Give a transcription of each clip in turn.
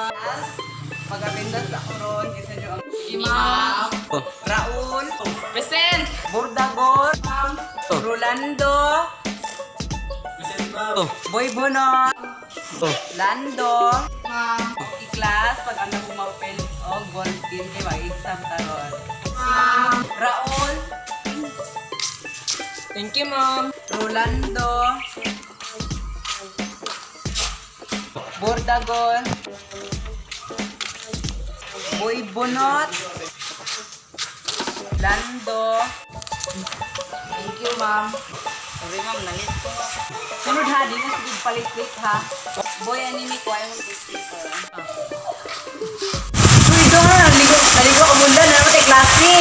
Ma'am. Pag-attendance ako ron, isa nyo ang... Sige, ma'am. Oh. Raul. Present! Bordagor. Ma'am. Oh. Rolando. Oh. Boy Bono. Oh. Lando. Ma'am. Iklas, pag ano bumapel o gold pin, kay mag-exam karon. Ma'am. Raul. Thank you, ma'am. Rolando. Bordagon. Boy Bunot. Lando. Thank you, ma'am. Sorry, ma'am. Nalit ko. Sunod ha, di na sige palit-lit ha. Boy, anini ko ay mong test paper. Uy, doon na, naligo, naligo ka muna, na naman tayo klase.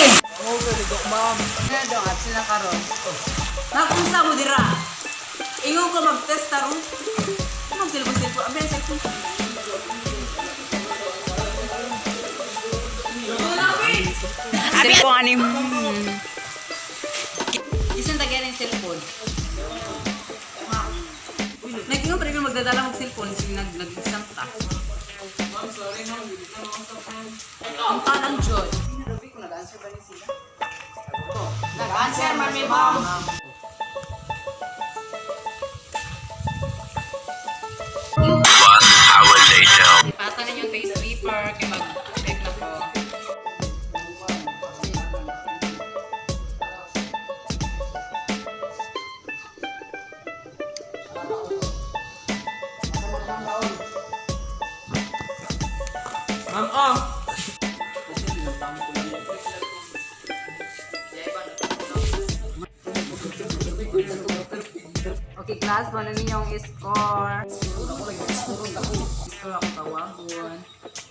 Oo, naligo, ma'am. Nga doon, absent na karon. Nakunsa mo dira? Ingon ko mag-test taron. Mag-cellphone-cellphone. Abi, ang cellphone. Cellphone ani. Isan tagyan ang cellphone. Nag-ingon pa rin yung magdadala mong cellphone sige nag-exam ka. Ma'am, sorry, ma'am. Hindi na makausap, ma'am. Ang talang John. Nag-answer ba ni sila? Nag-answer, mami, ma'am. Hour later. Pasa ninyo yung taste paper. Kaya mag-check na ko. Ma'am, oh. Okay, class, paano ninyo ang score? Score ako tawagon.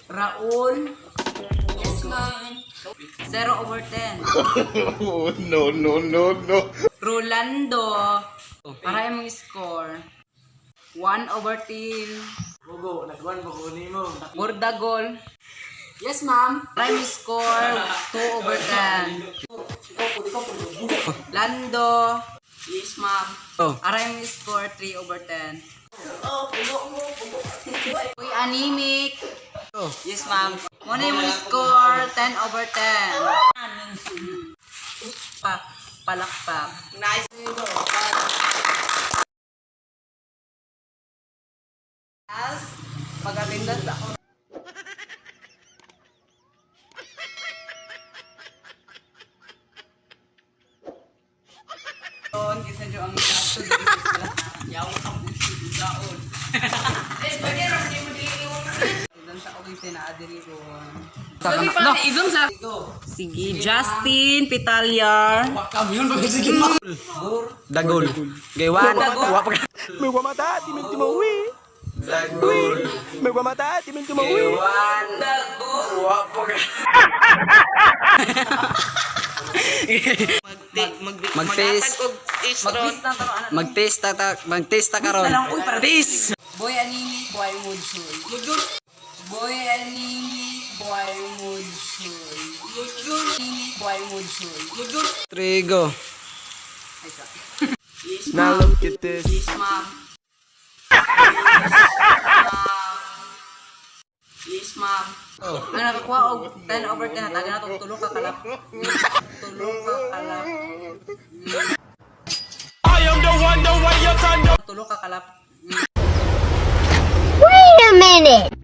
Raul, Yes, ma'am. 0 over 10. Oh, no, no, no, no. Rolando, para imong score. 1 over 10. Bugo, nagwan bugo nimo. Bordagol, Yes, ma'am. prime score 2 over 10. Lando, Yes, ma'am. Oh. aray mo score 3 over 10. Uy, anemic. Oh. Yes, ma'am. Muna yung score 10 over 10. Pa, palakpak. Nice. As, pag-attendance ako. Ron, kisa nyo ang ato dito sila. Yaw ka mo. Daon. Eh, pwede rin mo dili Doon sa okay sinaadiri ko. Sabi pa, i-zoom sa... Sige, Justin Pitalyar. Dagol. Gaywan. Wa pa ka. Me voy a matar, dime el último, uy. Dagol. Me voy a matar, dime el último, uy. Gaywan. Wa pa ka. Mag-taste. Mag-list na taro ano. Mag-taste ta mag-taste ta karon. Lang, uy, para- Taste. Boy anini, boy mudsul. Boy anini, boy mudsul. Anini, boy mudsul. Trigo. Ay, sorry. Now look at this. Yes, ma'am. Yes, ma'am. Oh. Ang nakakuha og 10 over 10 hatagan na tulo ka kalap. Tulo ka kalap. I am the one, the way your son Tulo ka kalap. Wait a minute!